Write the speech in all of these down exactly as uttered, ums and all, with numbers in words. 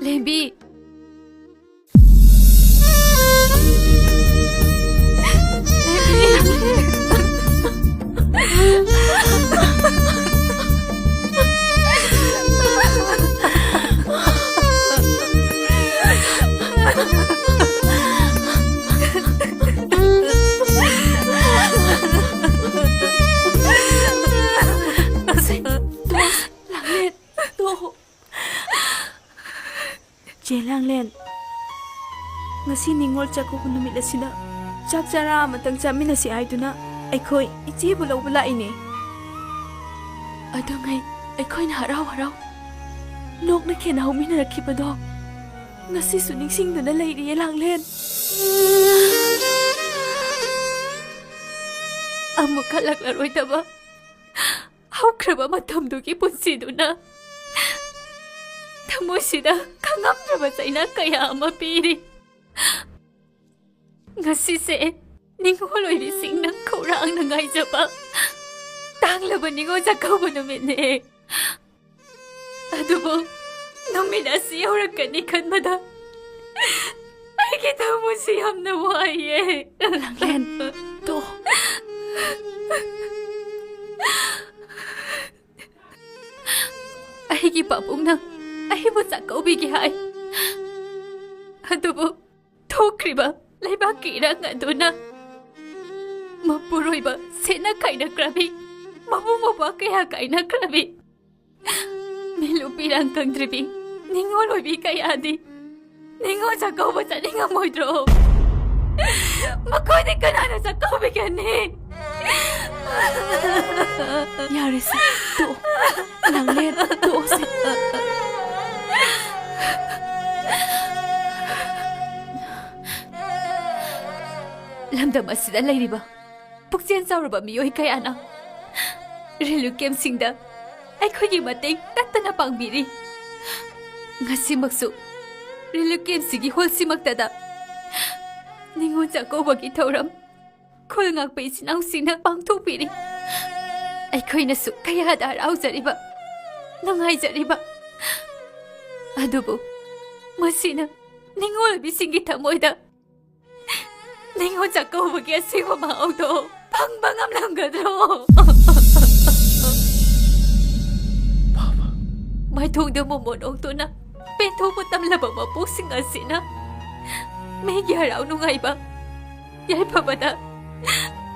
ꯂꯦꯝꯕꯤ꯫ ꯂꯥꯡꯂꯦꯟ, ꯇꯣꯛꯑꯣ꯫ ꯆꯦ ꯂꯥꯡꯂꯦꯟ, ꯉꯁꯤ ꯅꯤꯉꯣꯜ ꯆꯥꯛꯀꯧꯕ ꯅꯨꯃꯤꯠ ꯑꯁꯤꯗ ꯆꯥꯛ ꯆꯔꯥ ꯑꯃꯇꯪ ꯆꯥꯃꯤꯟꯅꯁꯤ ꯍꯥꯏꯗꯨꯅ ꯑꯩꯈꯣꯏ ꯏꯆꯦꯕꯨ ꯂꯧꯕ ꯂꯥꯛꯏꯅꯦ꯫ ꯑꯗꯨꯉꯩ ꯑꯩꯈꯣꯏꯅ ꯍꯔꯥꯎ ꯍꯔꯥꯎ ꯅꯣꯛꯅ ꯈꯦꯅ ꯍꯧꯃꯤꯟꯅꯔꯛꯈꯤꯕꯗꯣ ꯉꯁꯤꯁꯨ ꯅꯤꯡꯁꯤꯡꯗꯨꯅ ꯂꯩꯔꯤꯌꯦ ꯂꯥꯡꯂꯦꯟ꯫ ꯑꯃꯨꯛ ꯍꯜꯂꯛꯂꯔꯣꯏꯗꯕ ꯍꯧꯈ꯭ꯔꯕ ꯃꯇꯝꯗꯨꯒꯤ ꯄꯨꯟꯁꯤꯗꯨꯅ ꯊꯃꯣꯏꯁꯤꯗ ꯈꯪꯉꯝꯗ꯭ꯔꯕ ꯆꯩꯅꯥ ꯀꯌꯥ ꯑꯃ ꯄꯤꯔꯤ꯫ ꯉꯁꯤꯁꯦ ꯅꯤꯡꯉꯣꯜ ꯑꯣꯏꯕꯤꯁꯤꯡꯅ ꯈꯧꯔꯥꯡꯅ ꯉꯥꯏꯖꯕ ꯇꯥꯡꯂꯕ ꯅꯤꯡꯉꯣꯜ ꯆꯥꯛꯀꯧꯕ ꯅꯨꯃꯤꯠꯅꯦ꯫ ꯑꯗꯨꯕꯨ ꯅꯨꯃꯤꯠ ꯑꯁꯤ ꯌꯧꯔꯛꯀꯅꯤ ꯈꯟꯕꯗ ꯑꯩꯒꯤ ꯊꯃꯣꯏꯁꯤ ꯌꯥꯝꯅ ꯋꯥꯏꯌꯦ꯫ ꯂꯥꯡꯂꯦꯟ, ꯇꯣ꯫ ꯑꯩꯒꯤ ꯄꯥꯕꯨꯡꯅ ꯑꯩꯕꯨ ꯆꯥꯛꯀꯧꯕꯤꯒꯦ ꯍꯥꯏ꯫ ꯑꯗꯨꯕꯨ ꯊꯣꯛꯈ꯭ꯔꯤꯕ ꯂꯩꯕꯥꯛꯀꯤ ꯏꯔꯥꯡ ꯑꯗꯨꯅ ꯃꯄꯨꯔꯣꯏꯕ ꯁꯦꯠꯅ ꯈꯥꯏꯅꯈ꯭ꯔꯕꯤ, ꯃꯕꯨꯡ ꯃꯧꯄ꯭ꯋꯥ ꯀꯌꯥ ꯀꯥꯏꯅꯈ꯭ꯔꯕꯤ, ꯃꯤꯂꯨꯞ ꯄꯤꯔꯥꯡ ꯈꯪꯗ꯭ꯔꯤꯕꯤ ꯅꯤꯡꯉꯣꯜ ꯑꯣꯏꯕꯤ ꯀꯌꯥꯗꯤ ꯅꯤꯡꯉꯣꯜ ꯆꯥꯛꯀꯧꯕ ꯆꯠꯅꯤꯡꯉꯝꯃꯣꯏꯗ꯭ꯔꯣ? ꯃꯈꯣꯏꯗꯤ ꯀꯅꯥꯅ ꯆꯥꯛꯀꯧꯕꯤꯒꯅꯤ? ꯌꯥꯔꯦꯁꯦ, ꯇꯣꯛꯑꯣ꯫ ꯂꯥꯡꯂꯦꯟ, ꯇꯣꯛꯑꯣꯁꯦ꯫ ꯂꯝꯗꯝ ꯑꯁꯤꯗ ꯂꯩꯔꯤꯕ ꯄꯨꯛꯆꯦꯜ ꯆꯥꯎꯔꯕ ꯃꯤꯑꯣꯏ ꯀꯌꯥꯅ ꯔꯤꯂꯤꯐ ꯀꯦꯝꯞꯁꯤꯡꯗ ꯑꯩꯈꯣꯏꯒꯤ ꯃꯇꯦꯡ ꯇꯠꯇꯅ ꯄꯥꯡꯕꯤꯔꯤ꯫ ꯉꯁꯤꯃꯛꯁꯨ ꯔꯤꯂꯤꯐ ꯀꯦꯝꯞꯁꯤꯒꯤ ꯍꯣꯜꯁꯤꯃꯛꯇꯗ ꯅꯤꯉꯣꯜ ꯆꯥꯛꯀꯧꯕꯒꯤ ꯊꯧꯔꯝ ꯈꯨꯜ ꯉꯥꯛꯄ ꯏꯆꯤꯟ ꯏꯅꯥꯎꯁꯤꯡꯅ ꯄꯥꯡꯊꯣꯛꯄꯤꯔꯤ꯫ ꯑꯩꯈꯣꯏꯅꯁꯨ ꯀꯌꯥꯗ ꯍꯔꯥꯎꯖꯔꯤꯕ, ꯅꯨꯡꯉꯥꯏꯖꯔꯤꯕ꯫ ꯑꯗꯨꯕꯨ ꯃꯁꯤꯅ ꯅꯤꯡꯉꯣꯜ ꯑꯣꯏꯕꯤꯁꯤꯡꯒꯤ ꯊꯃꯣꯏꯗ ꯅꯤꯉꯣꯜ ꯆꯥꯛꯀꯧꯕꯒꯤ ꯑꯁꯦꯡꯕ ꯃꯍꯥꯎꯗꯣ ꯐꯪꯕ ꯉꯝꯂꯝꯒꯗ꯭ꯔꯣ? ꯃꯥꯏꯊꯣꯡꯗ ꯃꯣꯃꯣꯟ ꯑꯣꯡꯗꯨꯅ ꯄꯦꯟꯊꯣꯛꯄ ꯇꯝꯂꯕ ꯃꯄꯣꯛꯁꯤꯡ ꯑꯁꯤꯅ ꯃꯤꯒꯤ ꯍꯔꯥꯎ ꯅꯨꯡꯉꯥꯏꯕ, ꯌꯥꯏꯐꯕꯗ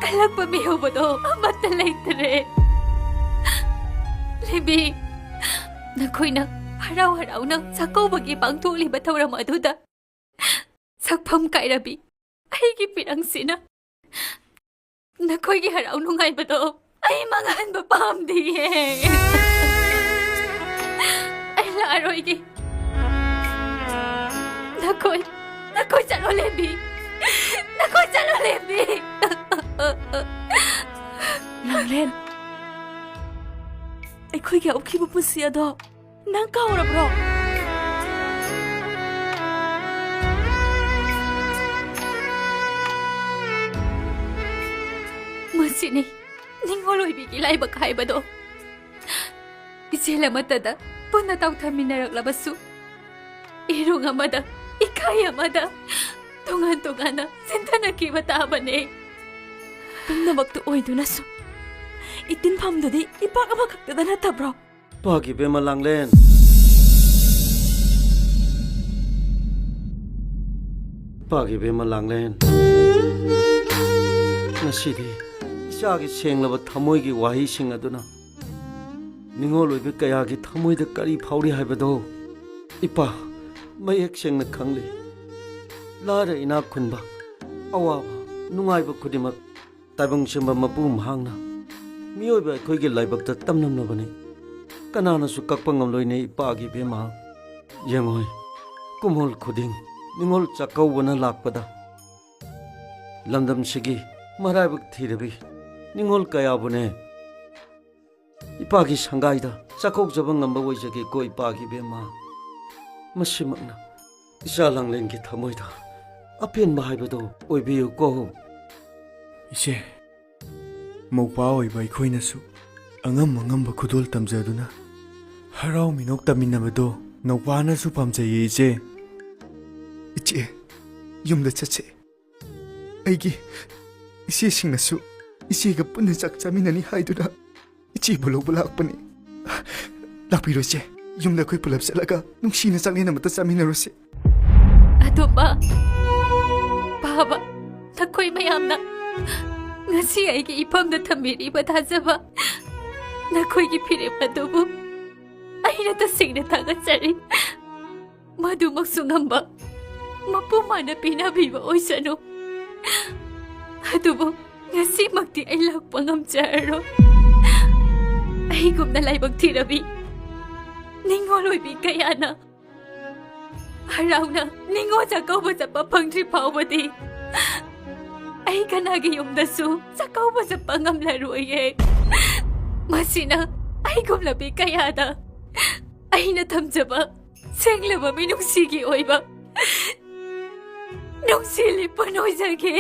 ꯀꯜꯂꯛꯄ ꯃꯤꯑꯣꯏꯕꯗꯣ ꯑꯃꯠꯇ ꯂꯩꯇ꯭ꯔꯦ꯫ ꯂꯦꯝꯕꯤ, ꯅꯈꯣꯏꯅ ꯍꯔꯥꯎ ꯍꯔꯥꯎꯅ ꯆꯥꯛꯀꯧꯕꯒꯤ ꯄꯥꯡꯊꯣꯛꯂꯤꯕ ꯊꯧꯔꯝ ꯑꯗꯨꯗ ꯁꯛꯐꯝ ꯀꯥꯏꯔꯕꯤ ꯑꯩꯒꯤ ꯄꯤꯔꯪꯁꯤꯅ ꯅꯈꯣꯏꯒꯤ ꯍꯔꯥꯎ ꯅꯨꯡꯉꯥꯏꯕꯗꯣ ꯑꯩ ꯃꯥꯡꯍꯟꯕ ꯄꯥꯝꯗꯤꯌꯦ꯫ ꯑꯩ ꯂꯥꯛꯑꯔꯣꯏꯒꯦ꯫ ꯅꯈꯣꯏ, ꯅꯈꯣꯏ ꯆꯠꯂꯣ ꯂꯦꯝꯕꯤ꯫ ꯅꯈꯣꯏ ꯆꯠꯂꯣ ꯂꯦꯝꯕꯤ꯫ ꯂꯥꯡꯂꯦꯟ, ꯑꯩꯈꯣꯏꯒꯤ ꯍꯧꯈꯤꯕ ꯄꯨꯟꯁꯤ ꯑꯗꯣ ꯅꯪ ꯀꯥꯎꯔꯕ꯭ꯔꯣ? ꯃꯁꯤꯅꯤ ꯅꯤꯡꯉꯣꯜ ꯑꯣꯏꯕꯤꯒꯤ ꯂꯥꯏꯕꯛ ꯍꯥꯏꯕꯗꯣ꯫ ꯏꯆꯦꯜ ꯑꯃꯠꯇꯗ ꯄꯨꯟꯅ ꯇꯥꯎꯊꯃꯤꯟꯅꯔꯛꯂꯕꯁꯨ, ꯏꯔꯨꯡ ꯑꯃꯗ, ꯏꯀꯥꯏ ꯑꯃꯗ ꯇꯣꯉꯥꯟ ꯇꯣꯉꯥꯟꯅ ꯆꯦꯟꯊꯅꯈꯤꯕ ꯇꯥꯕꯅꯦ꯫ ꯄꯨꯝꯅꯃꯛꯇꯨ ꯑꯣꯏꯗꯨꯅꯁꯨ ꯏꯇꯤꯟꯐꯝꯗꯨꯗꯤ ꯏꯄꯥꯛ ꯑꯃꯈꯛꯇꯗ ꯅꯠꯇꯕ꯭ꯔꯣ? ꯏꯄꯥꯒꯤ ꯏꯕꯦꯝꯃ ꯂꯥꯡꯂꯦꯟ꯫ ꯏꯄꯥꯒꯤ ꯏꯕꯦꯝꯃ ꯂꯥꯡꯂꯦꯟ꯫ ꯉꯁꯤꯗꯤ ꯏꯆꯥꯒꯤ ꯁꯦꯡꯂꯕ ꯊꯃꯣꯏꯒꯤ ꯋꯥꯍꯩꯁꯤꯡ ꯑꯗꯨꯅ ꯅꯤꯡꯉꯣꯜ ꯑꯣꯏꯕ ꯀꯌꯥꯒꯤ ꯊꯃꯣꯏꯗ ꯀꯔꯤ ꯐꯥꯎꯔꯤ ꯍꯥꯏꯕꯗꯣ ꯏꯄꯥ ꯃꯌꯦꯛ ꯁꯦꯡꯅ ꯈꯪꯂꯦ꯫ ꯂꯥꯏꯔ ꯏꯅꯥꯛ ꯈꯨꯟꯕ, ꯑꯋꯥꯕ ꯅꯨꯡꯉꯥꯏꯕ ꯈꯨꯗꯤꯡꯃꯛ ꯇꯥꯏꯕꯪ ꯁꯦꯝꯕ ꯃꯄꯨ ꯃꯍꯥꯛꯅ ꯃꯤꯑꯣꯏꯕ ꯑꯩꯈꯣꯏꯒꯤ ꯂꯥꯏꯕꯛꯇ ꯇꯝꯂꯝꯂꯕꯅꯤ꯫ ꯀꯅꯥꯅꯁꯨ ꯀꯛꯄ ꯉꯝꯂꯣꯏꯅꯦ ꯏꯄꯥꯒꯤ ꯏꯕꯦꯝꯃ꯫ ꯌꯦꯡꯉꯣꯏ, ꯀꯨꯝꯍꯣꯜ ꯈꯨꯗꯤꯡ ꯅꯤꯉꯣꯜ ꯆꯥꯛꯀꯧꯕꯅ ꯂꯥꯛꯄꯗ ꯂꯝꯗꯝꯁꯤꯒꯤ ꯃꯔꯥꯏꯕꯛ ꯊꯤꯔꯕꯤ ꯅꯤꯉꯣꯜ ꯀꯌꯥꯕꯨꯅꯦ ꯏꯄꯥꯒꯤ ꯁꯪꯒꯥꯏꯗ ꯆꯥꯛꯀꯧꯖꯕ ꯉꯝꯕ ꯑꯣꯏꯖꯒꯦꯀꯣ ꯏꯄꯥꯒꯤ ꯏꯕꯦꯝꯃ꯫ ꯃꯁꯤꯃꯛꯅ ꯏꯆꯥ ꯂꯥꯡꯂꯦꯟꯒꯤ ꯊꯃꯣꯏꯗ ꯑꯄꯦꯟꯕ ꯍꯥꯏꯕꯗꯨ ꯑꯣꯏꯕꯤꯌꯨꯀꯣ꯫ ꯏꯆꯦ, ꯃꯧꯄꯥ ꯑꯣꯏꯕ ꯑꯩꯈꯣꯏꯅꯁꯨ ꯑꯉꯝ ꯑꯉꯝꯕ ꯈꯨꯗꯣꯜ ꯇꯝꯖꯗꯨꯅ ꯍꯔꯥꯎ ꯃꯤꯅꯣꯛ ꯇꯝꯃꯤꯟꯅꯕꯗꯣ ꯅꯧꯄꯥꯅꯁꯨ ꯄꯥꯝꯖꯩꯌꯦ, ꯏꯆꯦ꯫ ꯏꯆꯦ, ꯌꯨꯝꯗ ꯆꯠꯁꯦ꯫ ꯑꯩꯒꯤ ꯏꯆꯦꯁꯤꯡꯅꯁꯨ ꯏꯆꯦꯒ ꯄꯨꯟꯅ ꯆꯥꯛ ꯆꯥꯃꯤꯟꯅꯅꯤ ꯍꯥꯏꯗꯨꯅ ꯏꯆꯦꯕꯨ ꯂꯧꯕ ꯂꯥꯛꯄꯅꯤ꯫ ꯂꯥꯛꯄꯤꯔꯣ ꯏꯆꯦ, ꯌꯨꯝꯗ ꯑꯩꯈꯣꯏ ꯄꯨꯂꯞ ꯆꯠꯂꯒ ꯅꯨꯡꯁꯤꯅ ꯆꯥꯛꯂꯦꯟ ꯑꯃꯇ ꯆꯥꯃꯤꯟꯅꯔꯨꯁꯦ꯫ ꯑꯗꯨꯝꯕ ꯄꯥꯕ ꯅꯈꯣꯏ ꯃꯌꯥꯝꯅ ꯉꯁꯤ ꯑꯩꯒꯤ ꯏꯐꯝꯗ ꯊꯝꯕꯤꯔꯤꯕ ꯊꯥꯖꯕ ꯅꯈꯣꯏꯒꯤ ꯐꯤꯔꯦꯞ ꯑꯗꯨꯕꯨ ꯑꯩꯅ ꯇꯁꯦꯡꯅ ꯊꯥꯒꯠꯆꯔꯤ꯫ ꯃꯗꯨꯃꯛꯁꯨ ꯉꯝꯕ ꯃꯄꯨ ꯃꯥꯅ ꯄꯤꯅꯕꯤꯕ ꯑꯣꯏꯁꯅꯨ꯫ ꯑꯗꯨꯕꯨ ꯉꯁꯤꯃꯛꯇꯤ ꯑꯩ ꯂꯥꯛꯄ ꯉꯝꯖꯔꯔꯣꯏ꯫ ꯑꯩꯒꯨꯝꯅ ꯂꯥꯏꯕꯛ ꯊꯤꯔꯕꯤ ꯅꯤꯡꯉꯣꯜ ꯑꯣꯏꯕꯤ ꯀꯌꯥꯅ ꯍꯔꯥꯎꯅ ꯅꯤꯡꯉꯣꯜ ꯆꯥꯛꯀꯧꯕ ꯆꯠꯄ ꯐꯪꯗ꯭ꯔꯤ ꯐꯥꯎꯕꯗꯤ ꯑꯩ ꯀꯅꯥꯒꯤ ꯌꯨꯝꯗꯁꯨ ꯆꯥꯛꯀꯧꯕ ꯆꯠꯄ ꯉꯝꯂꯔꯣꯏꯌꯦ꯫ ꯃꯁꯤꯅ ꯑꯩꯒꯨꯝꯂꯕꯤ ꯀꯌꯥꯗ ꯑꯩꯅ ꯊꯝꯖꯕ ꯁꯦꯡꯂꯕ ꯃꯤꯅꯨꯡꯁꯤꯒꯤ ꯑꯣꯏꯕ ꯅꯨꯡꯁꯤ ꯂꯤꯛꯄ ꯑꯣꯏꯖꯒꯦ꯫